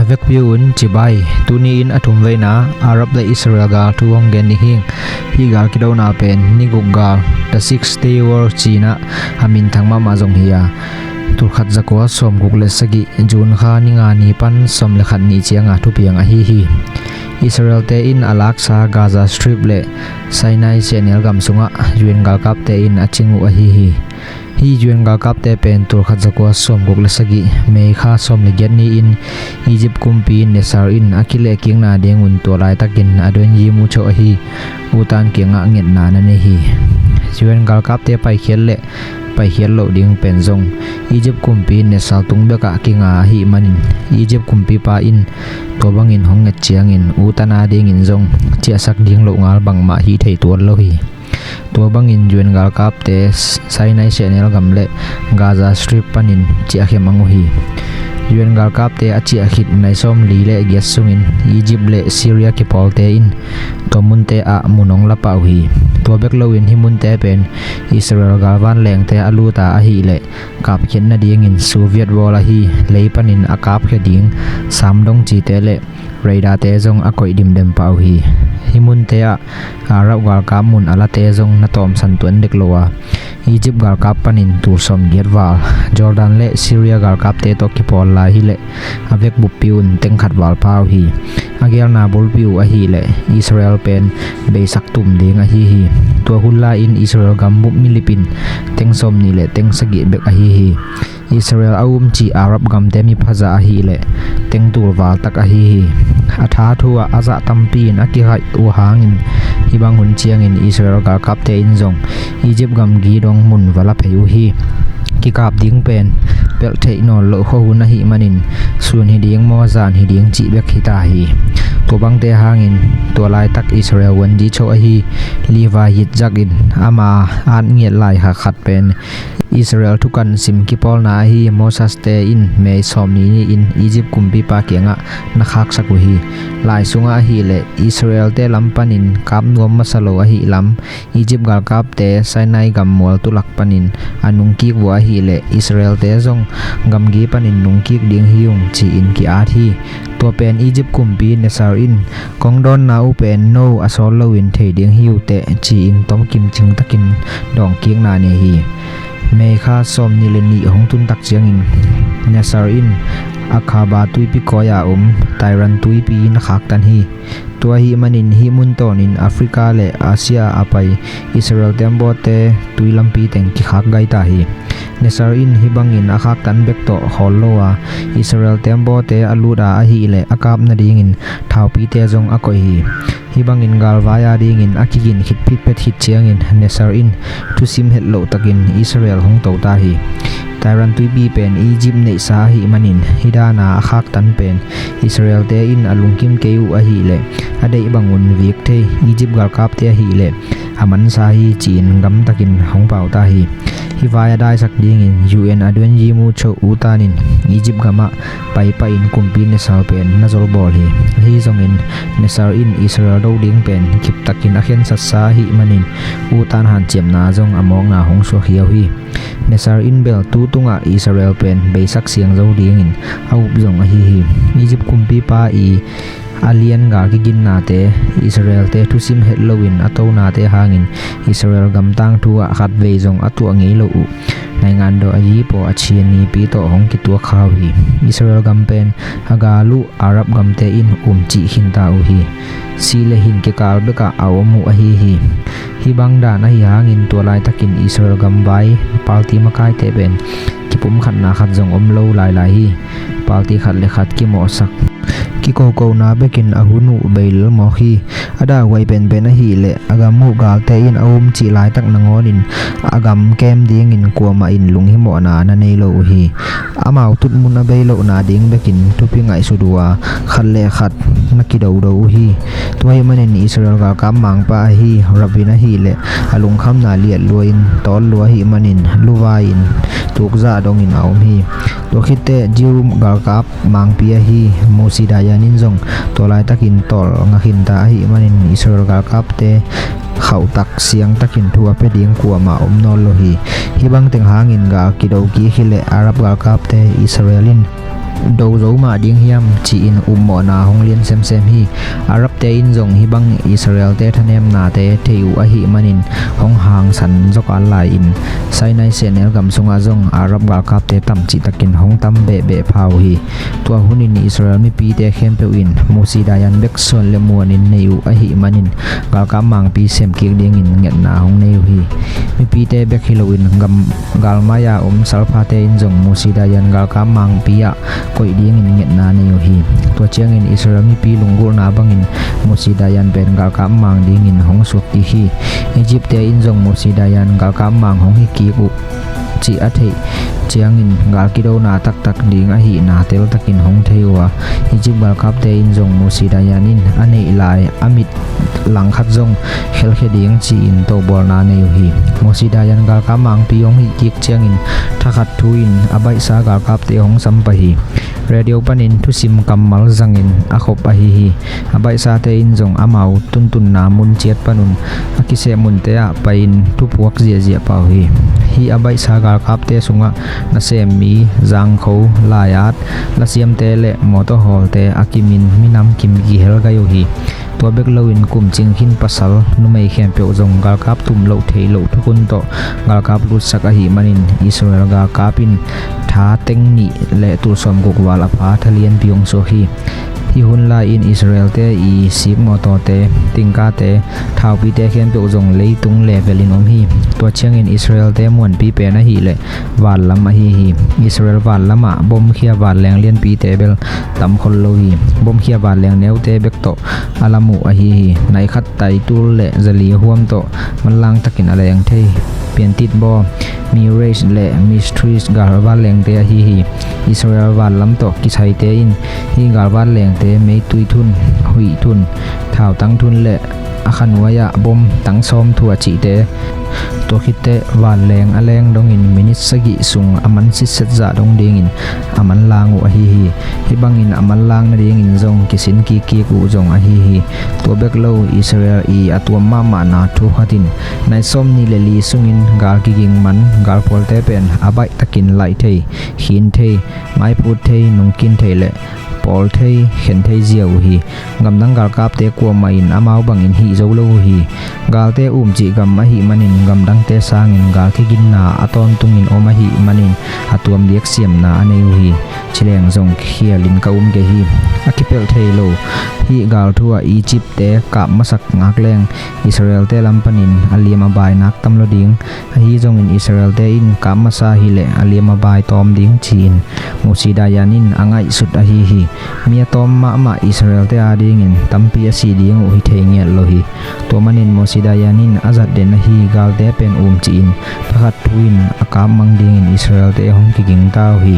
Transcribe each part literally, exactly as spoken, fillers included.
A vekpi un cibai. Tuni in a thumveina Arab le Israel gal thu hong gen ding hi. Hih gal kidona pen ni guk gal, The Six Day War ci-in ah a minthang mahmah zong hi a, tulkhat zakua sawmguk le sagih June kha ni nga ni pan sawm le khat ni cianga thupiang ahi hi. Israel-te in a laksa Gaza Strip le Sinai sehnel gam sungah U N galkapte in a cing uh ahi hi. Hih U N galkapte pen tulkhat zakua sawmguk le sagih May kha sawm le giat ni-in Egypt kumpi Nasser in a kilehkikna dingun tua laitakin Adwan Yimu Cho ahi utan kiangah ngetna na nei hi. U N galkapte paikhiat le paikhiat loh ding pen zong Egypt kumpi Nasser tung bekah kinga ahih manin Egypt kumpipa in tua bangin hong nget ciangin utan a dingin zong ciahsak ding loh ngal bangmah hi thei tuan lo hi. Tua bangin U N galkapte Sinai sehnel gam le Gaza Strip panin ciahkhem ang uh hi. U N galkapte a ciah khit nai sawmli le giat sungin Egypt le Syria kipawlte in tua munte ah mun hong la pah uh hi. Tua bek loin hih munte pen Israel galvan lengte a luta ahih leh kapkhiat nadingin Soviet bawl ahi lei panin a kapkhia ding samdong cite le radarte zong a koih dimdem pah uh hi. Hih munte ah Arab galkap mun a late zong na tawmsan tuan dek lo a, Egypt galkap panin tul sawmgiat val Jordan le Syria galkapte tawh kipawl lai hileh a vek buppi un teng khat val pha uh hi. A gelna bulpi uh ahih leh Israel pen beisak tum ding ahi hi. Tua hun lai-in Israel gambup milip in teng sawmnih le teng sagih bek ahi hi. Israel a um cih Arab gamte miphaza ahih leh teng tul val tak ahi hi. A tha thu ah a zah tampi in a kikhaih uh hangin hih bang hun ciangin Israel galkapte in zong Egypt gamgi dong mun va la phei uh hi. Kikap ding pen pelh theih nawn loh khuahun ahih manin sun hi ding maw zan hi ding cih bek hi ta hi. Tua bangte hangin tua laitak Israel wanji cho ahi Levi Yitzhak in ama at ngiat lai khat pen Israel thukan sim kipawlna ahi Moses-te in May sawmnih ni-in Egypt kumpipa kiangah na khaksak uh hi. Lai sungah ahih leh Israel-te lam panin kap nuam masa lo ahih lam Egypt galkapte Sinai gam mual tulak panin a nungkik uh ahih leh Israel-te zong gamgi panin nungkik ding hi ung ci-in ki-at hi. Tua pen Egypt kumpi Nasser in kong dawnna uh pen no a sawt loin thei ding hi uh teh ci-in tomkim cingtakin dawngkikna nei hi. May kha sawmnih le nih hong tun tak ciangin Nasser in Aqaba tuipi koi-a om Tiran tuipi na khaktan hi. Tua ahih manin hih mun tawnin Africa le Asia a pai Israel-te ambawte tui lampi teng kikhak gai ta hi. Nasser in hih bangin a khaktan bek tawh khawl lo a, Israel-te ambawte a lut a ahih leh a kap nadingin thaupite zong a koih hi. Hih bangin galvai a dingin a kigin khit phitphet khit ciangin Nasser in thusim het loh takin Israel hong to ta hi. Tiran tuipi pen Egypt neihsa ahih manin hih dana a khaktan pen Israel-te in a lungkim kei uh ahih leh a deih bangun vik thei Egypt galkapte ahih leh a mansa hi ci-in gamtakin hong pau ta hi. Hih vai a daisak dingin U N Adwan Yimu Cho utan in Egypt gamah paipahin kumpi Nasser pen na zolbawl hi. Ahi zongin Nasser in Israel do ding pen kiptakin a khensatsa ahih manin utan hanciamna zong a mawkna hong suak hiau hi. Nasser in bel tu tungah Israel pen beisak siangzo dingin a up zong ahi hi. Egypt kumpipa i a lian gal kiginnate Israel-te thusim het loin a tonate hangin Israel gam tangthu ah khatvei zong a tuah ngei lo uh naingan dawh a yipaw a chia nipi tawh hong kituak kha uh hi. Israel gam pen a gal uh Arab gamte in um cih khinta uh hi. Sih le hin kikal bekah a om uh ahi hi. Hih bang dan ahi hangin tua laitakin Israel gamvai palti makaite pen kipumkhatna khat zong om lo lailai hi. Palti khat le khat kimawhsak kikokona bekin a hun uh bei lelmawk hi. A dahhuai penpen ahih leh a gam uh galte in a um cih laitak nangawnin a gam kem dingin kuamah in lunghimawhna na nei lo uh hi. Amau tutmun a bei lohna ding bekin thupi ngaihsut uh a khat le khat na kidodo uh hi. Tua ahih manin Israel galkap mangpa ahi Rabin ahih leh a lungkhamna liatlua in tawtlua ahih manin luvai-in tukzah dongin a om hi. Tua khitteh Jew galkap mangpi ahi Moshe Dayan in zong tua laitakin tawl ngakhinta ahih manin Israel galkapte khauhtak siangtakin thu a pia ding kuamah om nawn lo hi. Hih bangteng hangin gal kido kik hileh Arab galkapte Israel in do zo mah ding hiam ci-in upmawhna hong lian semsem hi. Arabte in zong hih bang Israelte thanemnate thei uh ahih manin hong hangsan zawkal lai-in Sinai sehnel gam sungah zong Arab galkapte tamcih takin hong tam behbeh pha uh hi. Tua hunin Israel mipite khempeuh in Mosi Dayan bek suan le muanin nei uh ahih manin galkap mangpi semkik dingin ngetna hong nei uh hi. Mipite bek hi loin gam galmai-a om salphate in zong Mosi Dayan galkap mangpi ah koih dingin ngetna nei uh hi. Tua ciangin Israel mipi lunggulhna bangin Mosi Dayan pen galkap mang dingin hong suak kik hi. Egyptte in zong Mosi Dayan galkap mang hong hi kik uh cih a theih ciangin gal kidona taktak ding ahihna teltakin hong thei uh a, Egypt galkapte in zong Mosi Dayan in a neih lai a mit langkhat zong khelkhia ding ci-in tobawlna nei uh hi. Mosi Dayan galkap mangpi hong hih kik ciangin thakhat thu-in a baihsa galkapte hong sam pah hi. Radio panin thusim kammal zangin a khop ahi hi. A baihsate in zong amau tuntunna mun ciat panun a kiseh munte ah pai-in thupuak ziahziah pah uh hi. Hih a baihsa galkapte sungah nasem mi, zangkho, lai-at, lasiamte le mawtaw hawlte a kimin minam kim kihel gai uh hi. Tua bek loin kum cing khin pasal numei khempeuh zong galkap tum loh theih loh thukhun tawh galkap lutsak ahih manin Israel galkap in tha teng nih le tul sawmguk val a pha thalianpi hong suak hi. Hih hun lai-in Israelte i sikmawtawte, tingkate, thaupite khempeuh zong leitung level in om hi. Tua ciangin Israelte muanpi pen ahih leh vanlam ahi hi. Israel vanlamah bomkhia vanleng lianpite bel tam khol lo hi. Bomkhia vanleng neute bek tawh a lam uh ahi hi. Nai khat taitul le zali huam tawh manlang takin a leng thei Piantit Baw, Mirage le Mistris gal vanlengte ahi hi. Israel vanlam tawh kisaite in hih gal vanlengte meitui thun, huih thun, thautang thun le a khanuai-ah bom tang sawm thuah cihte, tua khitteh vanleng a leng dongin minit sagih sung a man sitset zah dong dingin a manlang uh ahi hi. Hih bangin a manlang nadingin zong kisin kikkik uh zong ahi hi. Tua bek lo Israel i a tuam mahmahna thu khat in nai sawm nih le li sungin gal kiging man galphualte pen a baihtakin laih thei, khin thei, maiphut thei, nungkin thei le pawl thei, khen thei zia uh hi. Gamdang galkapte kuamah in amau bangin hih zo lo uh hi. Galte umcih gam ahih manin gamdangte sangin gal kiginna a tawntungin om ahih manin a tuam diak siamna a nei uh hi. Ci leng zong khialin ka um kei hi. A kipelh thei lo hih gal thu ah Egyptte kap masak ngak leng Israelte lam panin a liam a bai nak tam lo ding. Ahi zongin Israelte in kap masa hileh a liam a bai tawm ding ci-in Mosi Dayan in a ngaihsut ahi hi. Mi a tawm mahmah Israelte adingin tampi a si ding uh hi thei ngiat lo hi. Tua manin Mosi Dayan in a zat den ahi galte pen umcih in thakhat thu-in a kap mang dingin Israelte hong kiging ta uh hi.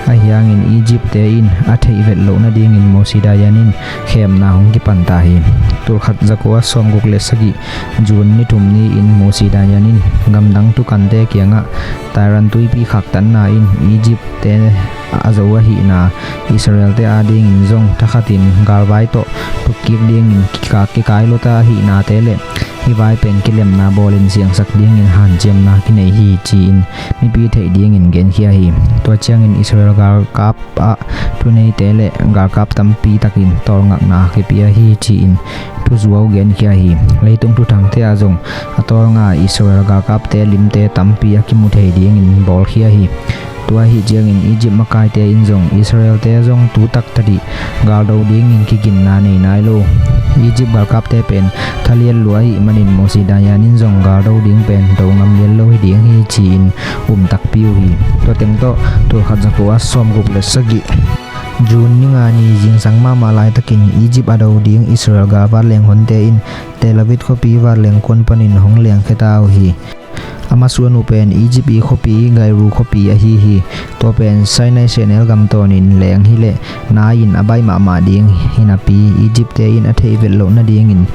Ahi hangin Egyptte in a theih vet loh nadingin Mosi Dayan in khemna hong kipan ta hi. Tulkhat zakua sawmguk le sagih June ni thum ni-in Mosi Dayan in gamdang thukante kiangah Tairan tuipi khaktanna in Egyptte a zo ahihna, Israelte adingin zong thakhatin galvai tawh thukkik dingin kika-, kikai luta ahihnate le hih vai pen kilemna bawlin siangsak dingin hanciamna kinei hi ci-in mipi theih dingin genkhia hi. Tua ciangin Israel galkap ah thuneite le galkap tampi takin tawlngakna kipia hi ci-in thuzuau genkhia hi. Leitung thuthangte ah zong a tawlnga Israel galkapte limte tampi a kimu thei dingin bawlkhia hi. Tua ahi ciangin Egypt makaite in zong Israelte zong tu tak tadih galdo dingin kiginna nei nai lo. Egypt galkapte pen thalian lua ahih manin Mosi Dayan in zong galdo ding pen do ngam lian lo hi ding hi ci-in um takpi uh hi. Tua teng tawh tulkhat zakua sawmguk le sagih June ni nga ni zingsang mahmah laitakin Egypt a do ding Israel galvat lenghonte in Tel Aviv khuapi vanleng kuan panin hong lengkhia ta uh hi. A masuan uh pen Egypt i khuapi Gairu khuapi ahi hi. Tua pen Sinai sehnel gam tawnin leng hileh nai-in a baih mahmah ding hinapi Egyptte in a theih vet loh nadingin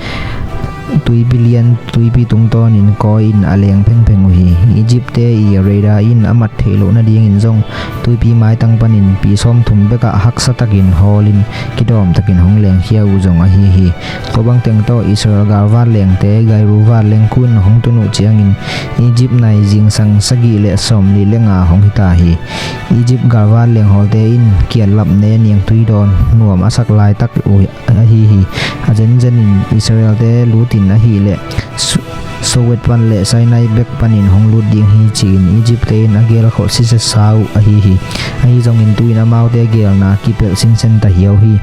tuipi lian, tuipi tungtawnin kawi-in a leng phengpheng uh hi. Egypt-te i radar in a mat theih loh nadingin zong tuipi maitang panin pi sawmthum bekah haksa takin hawlin kidawm takin hong lengkhia uh zong ahi hi. Tua bangteng tawh Israel galvat lengte Gairu vatleng kun hong tun uh ciangin Egypt nai zingsang sagih le sawmli le nga hong hita hi. Egypt galvat lenghawlte in kiallap ne niangtui dawn nuam a sak laitak uh ahi hi. A zenzenin Israelte lutin ahileh Su-, Suez pan le Sinai bek panin hong lut ding hi ci-in Egypt-te in a gelkhawh sisasa uh ahi hi. Ahi zongin tu-in amaute gelna kipelh sinsen ta hiau hi.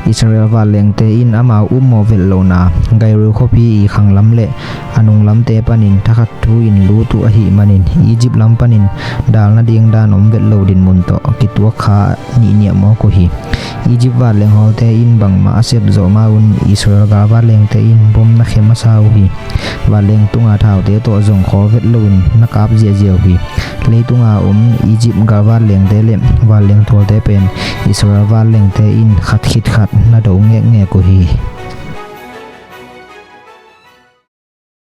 Israel vatlengte in amau ummawh velh lohna Gairu khuapi i khanglam le a nunglamte panin thakhat thu-in lut uh ahih manin Egypt lam panin dal nading dan om velh lo dinmun tawh kituak kha nihniah mawk uh hi. Egypt vatleng hawlte in bangmah a sep zawh ma-un Israel galvat lengte in bom na khe masa uh hi. Vatleng tunga thaute tawh zong khawl velh loin na kap ziahziah uh hi. Leitunga om Egypt galvat lengte le vatleng tualte pen Israel vatlengte in khat khit khat na do ngekngek uh hi.